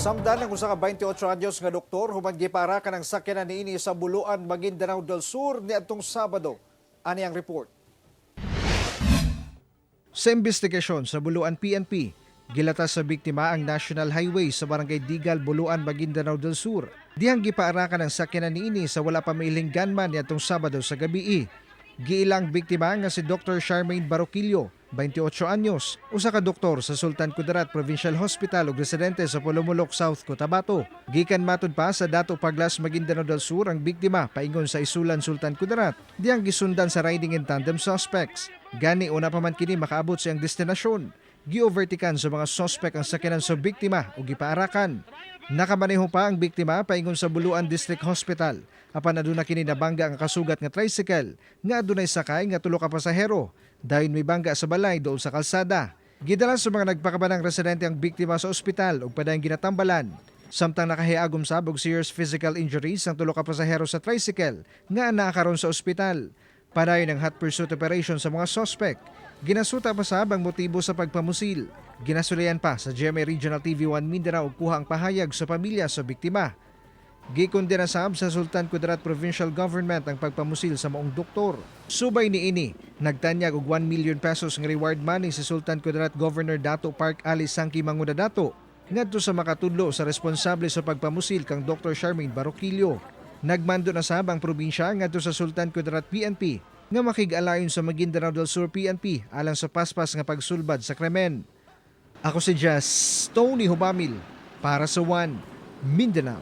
Nasamdan ang usa ka 28 anyos nga doktor human gipaarakan ang sakyanan niini sa Buluan, Maguindanao del Sur niadtong Sabado. Ani ang report. Sa investigasyon sa Buluan PNP, gilatas sa biktima ang National Highway sa Barangay Digal, Buluan, Maguindanao del Sur. Dihang gipaarakan ang sakyanan niini sa wala pa mailing gunman niadtong Sabado sa gabi. Giilang biktima nga si Dr. Charmaine Baroquillo, 28 anyos, usa ka doktor sa Sultan Kudarat Provincial Hospital ug residente sa Polomolok, South Cotabato. Gikan matud pa sa Datu Paglas, Maguindanao del Sur ang biktima paingon sa Isulan, Sultan Kudarat, diyang gisundan sa riding in tandem suspects. Gani una pa man kini makaabot sa iyang destinasyon, gi-overtaken sa mga suspect ang sakyanan sa biktima ug gipaarakan. Nakamaneho pa ang biktima paingon sa Buluan District Hospital. Apan aduna kini nabangga ang kasugat nga tricycle nga adunay sakay nga tulo ka pasahero. Dayon mibangga sa balay dool sa kalsada. Gidala sa mga nagpakabanang residente ang biktima sa ospital ug padayong ginatambalan. Samtang nakahiagom sab og serious physical injuries ang tulo ka pasahero sa tricycle nga naa karon sa ospital. Padayon ang hot pursuit operation sa mga suspect. Ginasuta pa sab ang motibo sa pagpamusil. Ginasulayan pa sa GMA Regional TV 1 Mindanao og kuha ang pahayag sa pamilya sa biktima. Gikondena sab sa Sultan Kudarat Provincial Government ang pagpamusil sa maong doktor. Subay niini, nagtanyag og 1 million pesos nga reward money si Sultan Kudarat Governor Datu Park Ali Sangki Mangudadatu ngadto sa makatudlo sa responsable sa pagpamusil kang Dr. Charmaine Baroquillo. Nagmando na sab ang probinsya ngadto sa Sultan Kudarat PNP nga makig-alayon sa Maguindanao del Sur PNP alang sa paspas nga pagsulbad sa krimen. Ako si Jess Tony Hubamil para sa One Mindanao.